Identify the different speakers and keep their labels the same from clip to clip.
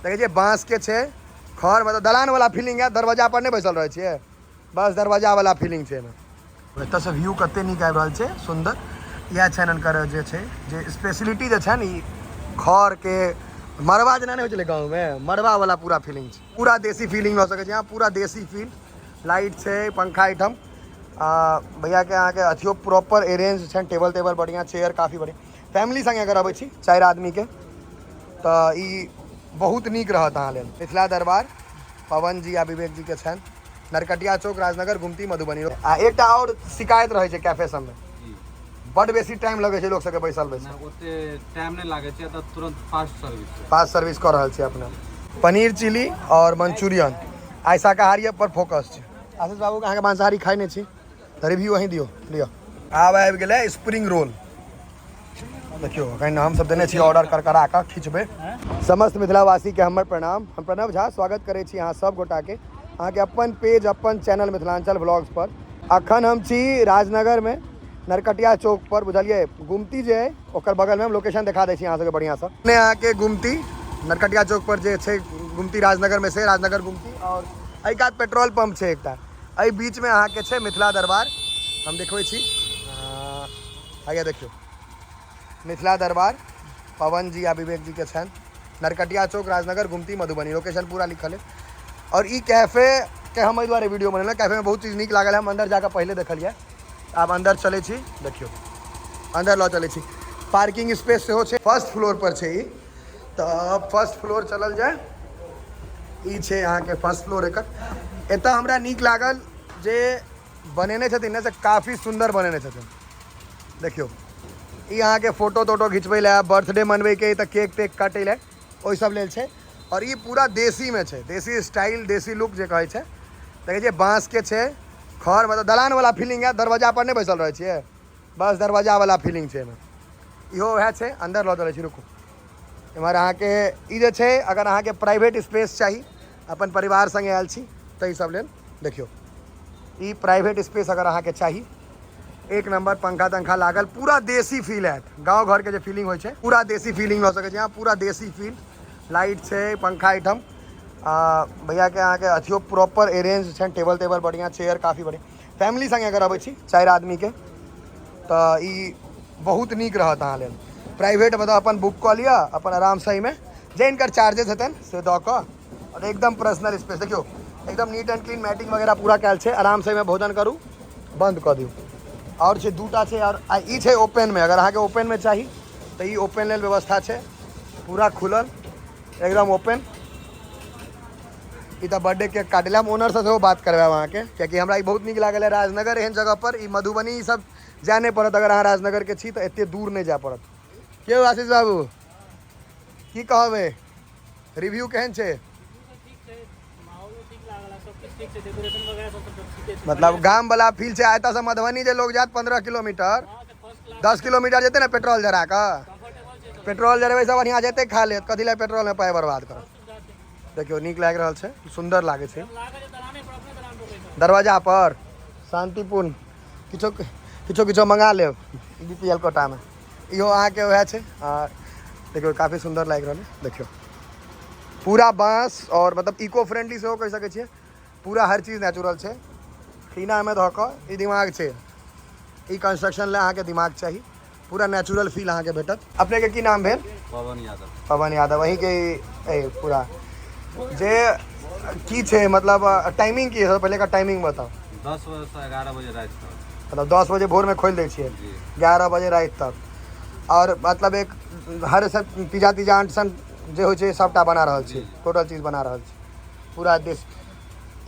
Speaker 1: देखै छियै बाँसके छै खर, मतलब दलान वाला फीलिंग है। दरवाजा पर नहि बैसल रहै छियै, बस दरवाजा वाला फीलिंग छै एहिमे। एतऽसँ व्यू कते नीक आबि रहल छै, सुन्दर। इएह छनि हुनकर जे छै जे स्पेशलिटी जे छनि, ई खरके मड़बा जेना नहि होइ छलै गाँवमे, मड़बा वाला पूरा फीलिंग छै। पूरा देसी फीलिंग लऽ सकै छी अहाँ, पूरा देसी फील। लाइट छै, पंखा एहिठाम। आ भैयाके अहाँके अथियो प्रॉपर अरेंज छनि, टेबल तेबल बढ़िआँ, चेयर काफी बढ़िआँ। फैमिली सङ्गे अगर अबै छी 4 आदमीके तऽ ई बहुत नीक रहत अहाँ लेल। मिथिला दरबार पवन जी आ विवेक जी के छनि, नरकटिया चौक, राजनगर, गुमती, मधुबनी। आ एकटा आओर शिकायत रहै छै कैफे सबमे, बड बेसी टाइम लगै छै लोक सबके बैसल बैसल।
Speaker 2: ओते टाइम नहि लागै छै, एतऽ तुरंत फास्ट सर्विस छै।
Speaker 1: फास्ट सर्विस कऽ रहल छी अपना। पनीर चिली आओर मंचूरियन, आइ शाकाहारिये पर फोकस छै। आशीष बाबू, अहाँके मांसाहारी खाइ नहि छी तऽ रिव्यू अहीं दियौ। लिअ, आब आबि गेलै स्प्रिंग रोल। देखियौ, एखन हमसब देने छी ऑर्डर, करकरा कऽ खिचबै। समस्त मिथिलावासीके हमर प्रणाम। हम प्रणव झा स्वागत करै छी अहाँ सब गोटाके अहाँके अपन पेज, अपन चैनल मिथिलांचल ब्लॉग्स पर। अखन हम छी राजनगरमे नरकटिया चौक पर, बुझलियै, गुमती जे अइ ओकर बगलमे। हम लोकेशन देखा दै छी अहाँ सबके बढ़िआँसँ। अहाँके गुमती नरकटिया चौक पर जे छै गुमती राजनगरमे, से राजनगर गुमती आओर एहि कात पेट्रोल पंप छै एकटा, एहि बीचमे अहाँके छै मिथिला दरबार। हम देखबै छी आगे। देखियौ, मिथिला दरबार पवन जी आ विवेक जी के छनि, नरकटिया चौक, राजनगर, गुमती, मधुबनी। लोकेशन पूरा लिखल है। और ई कैफे के हम एहि दुआरे वीडियो बनेलहुँ, कैफे में बहुत चीज़ नीक लागल है। हम अंदर जाकर पहले देखलियै, आब अंदर चलै छी। देखियौ, अंदर लऽ चलै छी। पार्किंग स्पेस सेहो छै, फर्स्ट फ्लोर पर छै ई, तऽ फर्स्ट फ्लोर चलल जाय। ई छै अहाँके फर्स्ट फ्लोर एकर। एतऽ हमरा नीक लागल जे बनेने छथिन ने, से काफी सुन्दर बनेने छथिन। देखियौ, ई अहाँके फोटो तोटो घिचबै लए, बर्थडे मनबैके, तऽ केक तेक काटै लए, ओहि सब लेल छै। और ई पूरा देसीमे छै, देसी स्टाइल, देसी लुक जे कहै छै। देखै छियै, बाँसके छै खर, मतलब दलान वाला फीलिंग है। दरवाजा पर नहि बैसल रहै छियै, बस दरवाजा वाला फीलिंग छै एहिमे। इहो वएह छै। अंदर लऽ चलै छी, रुकू। एम्हर अहाँके ई जे छै, अगर अहाँके प्राइवेट स्पेस चाही, अपन परिवार सङ्गे आयल छी ताहि सब लेल, देखियौ, ई प्राइवेट स्पेस अगर अहाँके चाही, एक नंबर। पंखा तंखा लागल, पूरा देसी फील आयत। गाँव घरके जे फीलिंग होइ छै, पूरा देसी फीलिंग लऽ सकै छी अहाँ, पूरा देसी फील। लाइट छै, पंखा एहिठाम। आ भैयाके अहाँके अथियो प्रॉपर अरेंज छनि, टेबल तेबल बढ़िआँ, चेयर काफी बढ़िआँ। फैमिली सङ्गे अगर अबै छी 4 आदमीके तऽ ई बहुत नीक रहत अहाँ लेल। प्राइवेट मतलब अपन बुक कऽ लिअ, अपन आरामसँ एहिमे जे हिनकर चार्जेस हेतनि से दऽ कऽ, आओर एकदम पर्सनल स्पेस। देखियौ, एकदम नीट एंड क्लीन, मैटिंग वगैरह पूरा कयल छै। आरामसँ एहिमे भोजन करू, बंद कऽ दियौ। आओर छै दूटा छै, आओर ई छै ओपनमे। अगर अहाँके ओपनमे चाही तऽ ई ओपन लेल व्यवस्था छै, पूरा खुलल, एकदम ओपन। ई तऽ बर्थडे केक काटै लए। हम ओनरसँ सेहो बात करबायब अहाँके, कियाकि हमरा ई बहुत नीक लागल है। राजनगर एहन जगह पर, ई मधुबनी ई सब जाय नहि पड़त। अगर अहाँ राजनगरके छी तऽ एते दूर नहि जाय पड़त। के आशीष बाबू, की कहबै, रिव्यू केहन छै? मतलब गाम वाला फील छै। एतऽ मधुबनी जे लोग जायत 15 किलोमीटर, 10 किलोमीटर जेतै ने पेट्रोल जरा कऽ, पेट्रोल जरेबै से बढ़िआँ जेतै खा लेत। कथी लए पेट्रोलमे पाइ बर्बाद करत? देखियौ, नीक लागि रहल छै, सुन्दर लागै छै। दरवाजा पर शान्तिपूर्ण किछो किछो किछो मंगा लेब BPL कोटामे। इहो अहाँके वएह छै। आ देखियौ, काफी सुन्दर लागि रहल है। देखियौ, पूरा बाँस और मतलब इको फ्रेंडली सेहो कहि सकै छियै। पूरा हर चीज नेचुरल छै। टीनामे धऽ कऽ ई दिमाग छै, ई कंस्ट्रक्शन लए अहाँके दिमाग चाही। पूरा नेचुरल फील अहाँके भेटत। अपनेके की नाम भेल?
Speaker 2: पवन यादव।
Speaker 1: पवन यादव, अहीँके पूरा जे की छै, मतलब टाइमिंग की है? पहिले का टाइमिंग बताउ।
Speaker 2: 10 बजेसँ 11 बजे राति तक।
Speaker 1: मतलब 10 बजे भोरमे खोलि दै छियै, 11 बजे राति तक। आओर मतलब एक हर सब पिज्जा तिज्जा अंट सन जे होइ छै सबटा बना रहल छी, टोटल चीज बना रहल छी पूरा देश।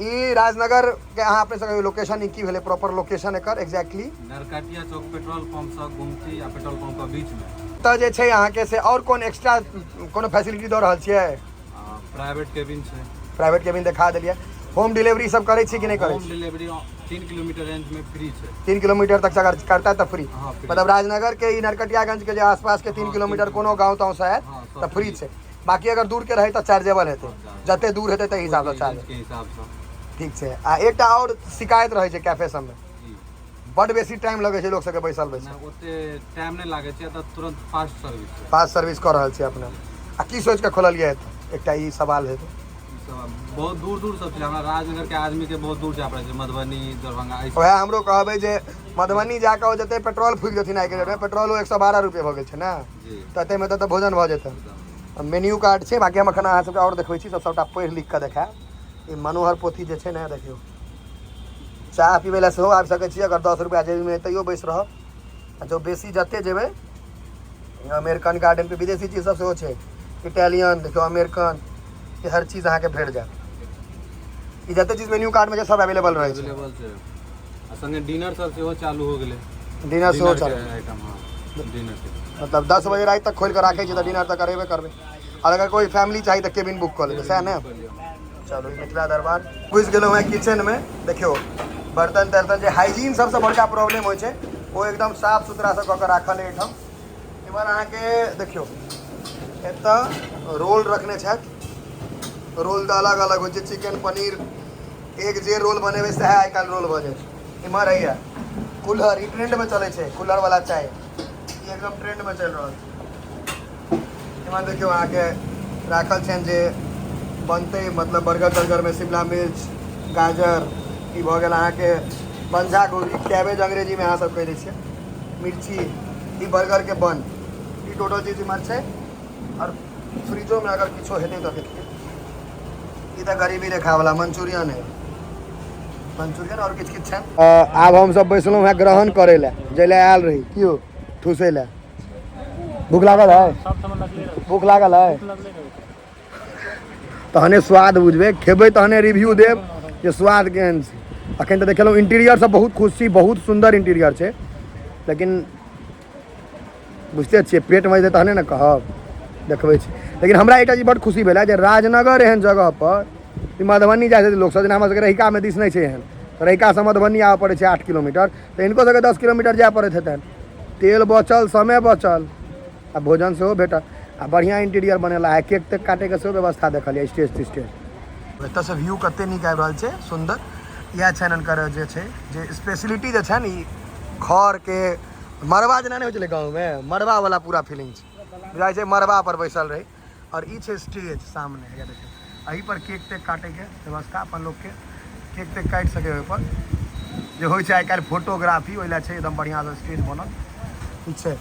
Speaker 1: ई राजनगर के अहाँ अपने सब लोकेशन ई की भेलै, प्रॉपर लोकेशन एकर एक्जैक्टली?
Speaker 2: नरकटिया चौक पेट्रोल पंप सँ गुमती आ पेट्रोल पंप के बीच में।
Speaker 1: तऽ जे छै अहाँके से आओर कोन एक्स्ट्रा कोनो फैसिलिटी दऽ रहल छियै?
Speaker 2: प्राइवेट केबिन छै।
Speaker 1: प्राइवेट केबिन देखा देलियै। होम डिलीवरी सब करै छी कि नहि करै
Speaker 2: होम डिलीवरी 3 किलोमीटर रेंज में फ्री छै।
Speaker 1: 3 किलोमीटर तक अगर करता तऽ फ्री?
Speaker 2: हाँ, फ्री।
Speaker 1: मतलब राजनगर के ई नरकटियागंज के जे आसपास के 3 किलोमीटर कोनो गाँव ताँव से आयत
Speaker 2: हाँ,
Speaker 1: तऽ फ्री छै। बाकी अगर दूर के रहै तऽ चार्जेबल हेतै, जते दूर हेतै ताहि हिसाबसँ चार्ज
Speaker 2: के हिसाबसँ।
Speaker 1: ठीक छै। आ एकटा आओर शिकायत रहै छै कैफे सबमे, बड बेसी टाइम लगै छै लोक सबके बैसल बैसल।
Speaker 2: ओते टाइम नहि लागै छै, एतऽ तुरंत फास्ट सर्विस छै।
Speaker 1: फास्ट सर्विस कऽ रहल छी अपने। आ की सोचि कऽ खोललियै एतऽ? एकटा ई सवाल हेतै।
Speaker 2: सब बहुत दूर दूर सब छै, हमरा राजनगर के आदमी के बहुत दूर जाय पड़ै छै, मधुबनी, दरभंगा।
Speaker 1: वएह हमरो कहबै जे मधुबनी जाकऽ ओ जते पेट्रोल फूकि देथिन आइके डेटमे, पेट्रोलो 112 रुपये भऽ गेल छै ने, ततेमे तऽ भोजन भऽ जेतै। मेन्यू कार्ड छै, बाकी हम एखन अहाँ सबके आओर देखबै छी, सब सबटा पढ़ि लिख कऽ देखायब। ई मनोहर पोथी जे छै ने, देखियौ, चाह पीबै लए सेहो आबि सकै छी, अगर 10 रुपैआ जेबीमे तैयो बैस रहब, आ जँ बेसी जते जेबै अमेरिकन गार्डन पे विदेशी चीज सब सेहो छै, इटालियन, देखियौ अमेरिकन, ई हर चीज अहाँके भेट जायत। ई जते चीज मेन्यू कार्डमे छै सब अवेलेबल रहै छै।
Speaker 2: अवेलेबल छै, आ संगे डिनर सब सेहो चालू हो गेलै।
Speaker 1: डिनर सेहो चालू
Speaker 2: आइटम, हाँ, डिनर के
Speaker 1: मतलब 10 बजे राति तक खोलि कऽ राखै छै तऽ डिनर तऽ करेबे करबै, आओर अगर कोइ फैमिली चाही तऽ केबिन बुक कऽ लेबै, सएह ने? चलू, ई मिथिला दरबार घुसि गेलहुँ हेँ किचनमे। देखियौ बर्तन तर्तन जे हाइजीन सबसँ बड़का प्रॉब्लम होइ छै, ओ एकदम साफ सुथरासँ कऽ कऽ राखल अइ एहिठाम। एम्हर अहाँके देखियौ एतऽ रोल रखने छथि। रोल तऽ अलग अलग होइ छै, चिकन पनीर, एक जे रोल बनेबै सएह आइ काल्हि रोल भऽ जाइ छै। एम्हर हैया कुल्हड़, ई ट्रेंडमे चलै छै, कुल्हड़वला चाय, ई एकदम ट्रेंडमे चलि रहल छै। एम्हर देखियौ अहाँके राखल छनि जे बनतै, मतलब बर्गर तर्गरमे शिमला मिर्च, गाजर, ई भऽ गेल अहाँके बन्धा गोभी, कैबेज अंग्रेजीमे अहाँ सब कहि दै छियै, मिर्ची, ई बर्गरके बन, ई टोटल चीज इम्हर छै। आओर फ्रिजोमे अगर किछो हेतै तऽ देखियौ, ई तऽ गरीबी रेखावला मंचूरियन है, मंचूरियन आओर किछु किछु छनि। आब हमसब बैसलहुँ हेँ ग्रहण करै लए, जाहि लए आयल रही, कियो ठूसै लए। भूख लागल है? भूख लागल है तहने स्वाद बुझबै, खेबै तहने रिव्यू देब जे स्वाद केहन छै। अखन तऽ देखेलहुँ इंटीरियर सब बहुत खुश छी, बहुत सुन्दर इंटीरियर छै, लेकिन बुझिते छियै पेटमे जेतै तहने ने कहब, देखबै छी। लेकिन हमरा एकटा चीज बड्ड खुशी भेल जे राजनगर एहन जगहपर, ई मधुबनी जाइ छथिन लोकसब, जेना हमरा सबके रहिकामे दिस नहि छै एहन, तऽ रहिकासँ मधुबनी आबऽ पड़ै छै 8 किलोमीटर, तऽ हिनको सबके 10 किलोमीटर जाय पड़ैत हेतनि। तेल बचल, समय बचल, आ भोजन सेहो भेटल, आ बढ़िआँ इंटीरियर बनेला है, केक तेक काटैके सेहो व्यवस्था देखलियै, स्टेज तेस्टेज। एतऽसँ व्यू कते नीक आबि रहल छै, सुन्दर। इएह छनि हुनकर जे छै जे स्पेशलिटी जे छनि, ई खरके मड़बा जेना नहि होइ छलै गाँवमे, मड़बावला पूरा फीलिंग छै, बुझाइ छै मड़बापर बैसल रही। आओर ई छै स्टेज सामने, हैया देखियौ, एहि पर केक तेक काटैके व्यवस्था, अपन लोकके केक तेक काटि सकै ओहिपर, जे होइ छै आइ काल्हि फोटोग्राफी, ओहि लए छै एकदम बढ़िआँसँ स्टेज बनल ई छै।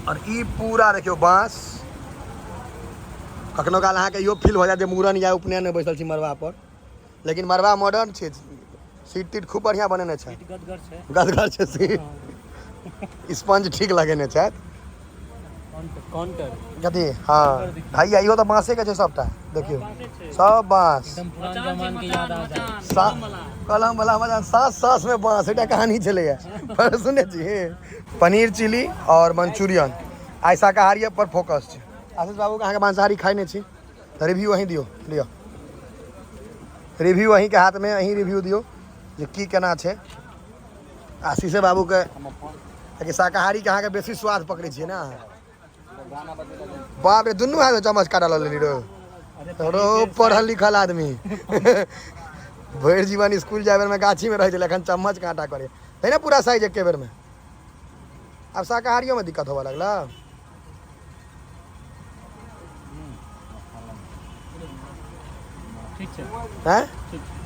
Speaker 1: आओर ई पूरा देखियौ बाँस, कखनो काल अहाँके इहो फील भऽ जायत जे मूड़न या उपनयनमे बैसल छी मड़बापर, लेकिन मड़बा मॉडर्न छै, सीट तीट खूब बढ़िआँ बनेने छै, गदगर छै सीट, स्पंज ठीक लगेने छथि।
Speaker 2: काउंटर
Speaker 1: कथी? हाँ भैया, इहो तऽ बाँसेके छै सबटा, देखियौ सब बाँस, कलम वाला मचान, साँस साँसमे बाँस, एकटा कहानी छलैए पर सुनै छी। पनीर चिली आओर मंचूरियन, आइ शाकाहारी पर फोकस छै। आशीष बाबू, अहाँके मांसाहारी खाइ नहि छी, तऽ रिव्यू अहीं दियौ, लिअ रिव्यू अहीँके हाथमे, अहीं रिव्यू दियौ जे की केना छै। आशीषे बाबूके कियाकि शाकाहारीके अहाँके बेसी स्वाद पकड़ै छियै ने अहाँ। बाप रे, दुनू हाथमे चम्मच काटा लऽ लेली रो रो, पढ़ल लिखल आदमी भरि जीवन स्कूल जाय बेरमे गाछीमे रहै छलै, एखन चम्मच काँटा करे है ने पूरा साइज एके बेरमे। आब शाकाहारियोमे दिक्कत होबऽ लगलै।
Speaker 2: ठीक छै।
Speaker 1: हैं,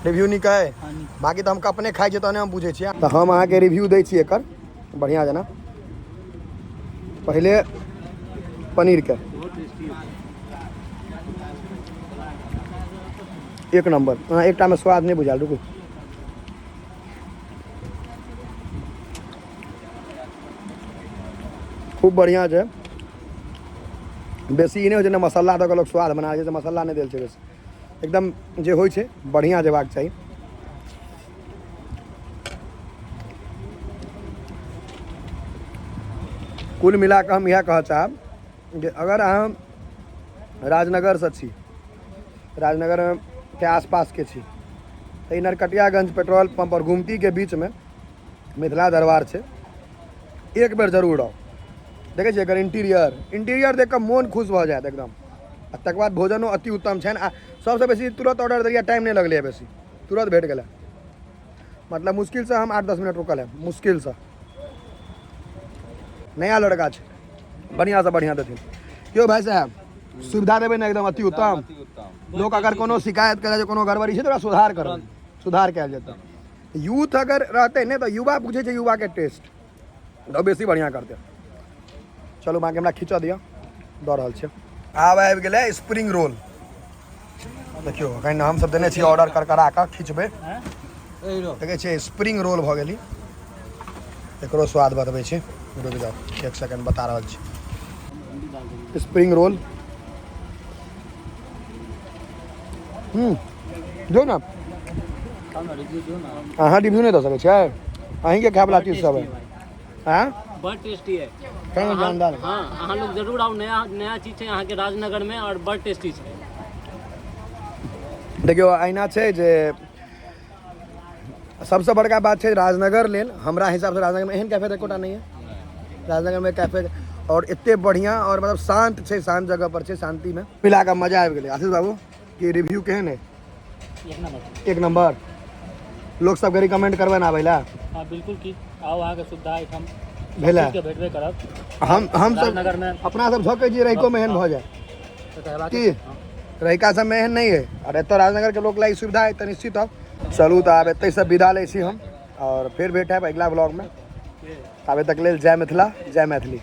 Speaker 1: रिव्यू नीक अइ? बाकी तऽ हम अपने खाइ छियै तहने हम बुझै छियै। तऽ हम अहाँके रिव्यू दै छी एकर बढ़िआँ जेना। पहिले पनीरके एक नम्बर, ओना एकटामे स्वाद नहि बुझायल, रुकू। खूब बढ़िआँ छै, बेसी ई नहि होइ छै ने मसाला दऽ कऽ लोक स्वाद बना लै छै, मसाला नहि देल छै बेसी, एकदम जे होइ छै बढ़िआँ जेबाक चाही। कुल मिला कऽ हम इएह कहऽ चाहब जे अगर अहाँ राजनगरसँ छी, राजनगरके आसपासके छी, तऽ ई नरकटियागंज पेट्रोल पम्प आओर गुमतीके बीचमे मिथिला दरबार छै, एक बेर जरूर आउ। देखै छियै एकर इंटीरियर, इंटीरियर देख कऽ मोन खुश भऽ जायत एकदम। आ तकर बाद भोजनो अति उत्तम छनि, आ सबसँ बेसी तुरत ऑर्डर देलियै, टाइम नहि लगलैए बेसी, तुरत भेट गेलै, मतलब मुश्किलसँ हम 8-10 मिनट रुकल है मुश्किलसँ। नया लड़का छै, बढ़िआँसँ बढ़िआँ देथिन। यौ भाइ साहेब, सुविधा देबै ने एकदम अति उत्तम।
Speaker 2: अति उत्तम।
Speaker 1: लोक अगर कोनो शिकायत करे जे कोनो गड़बड़ी छै तऽ ओकरा सुधार करबै, सुधार कयल जेतै। यूथ अगर रहतै ने तऽ युवा बुझै छै युवाके टेस्ट, तऽ बेसी बढ़िआँ करतै। चलू बाँकी हमरा खींचऽ दिअ, दऽ रहल छियै। आब आबि गेलै स्प्रिंग रोल। देखियौ एखन हमसभ देने छियै ऑर्डर, करकरा कऽ खिचबै। देखै छियै स्प्रिंग रोल भऽ गेली, एकरो स्वाद बतबै छी, रुकि जाउ एक सेकंड, बता रहल छी। स्प्रिंग रोल जो ने, अहाँ रिव्यू नहि दऽ सकै छियै, अहीँके खायवला चीज सब है। हाँ,
Speaker 3: बड़ टेस्टी है।
Speaker 1: केहन जानदार।
Speaker 3: हाँ, अहाँ लोग जरूर आउ, नया नया चीज छै अहाँके राजनगर में और बड़ टेस्टी छै।
Speaker 1: देखियौ अहिना छै जे सबसँ बड़का बात छै राजनगर लेल, हमरा हिसाबसँ राजनगरमे एहन कैफे तऽ एकोटा नहि है। राजनगरमे कैफे आओर एते बढ़िआँ आओर मतलब शान्त छै, शान्त जगह पर छै, शान्तिमे मिला कऽ मजा आबि गेलै। आशीष बाबू की रिव्यू केहन है?
Speaker 3: एक नंबर।
Speaker 1: एक नंबर। लोक सबके रिकमेंड करबै ने आबै लए?
Speaker 3: हाँ बिल्कुल, की आउ, अहाँके सुविधा एहिठाम
Speaker 1: भेलै
Speaker 3: के भेटबे करब।
Speaker 1: हम सब
Speaker 3: राजनगरमे
Speaker 1: अपना सब झोकै छियै रहिकोमे एहन भऽ जाय
Speaker 3: तऽ हेबाक
Speaker 1: की रहिका सबमे एहन नहि है आओर एतऽ राजनगरके लोक ला ई सुविधा है तऽ निश्चित आउ। चलू तऽ आब एतहिसँ विदा लै छी हम आओर फेर भेट हैब अगिला ब्लॉगमे। आबे तक लेल जय मिथिला, जय मैथिली।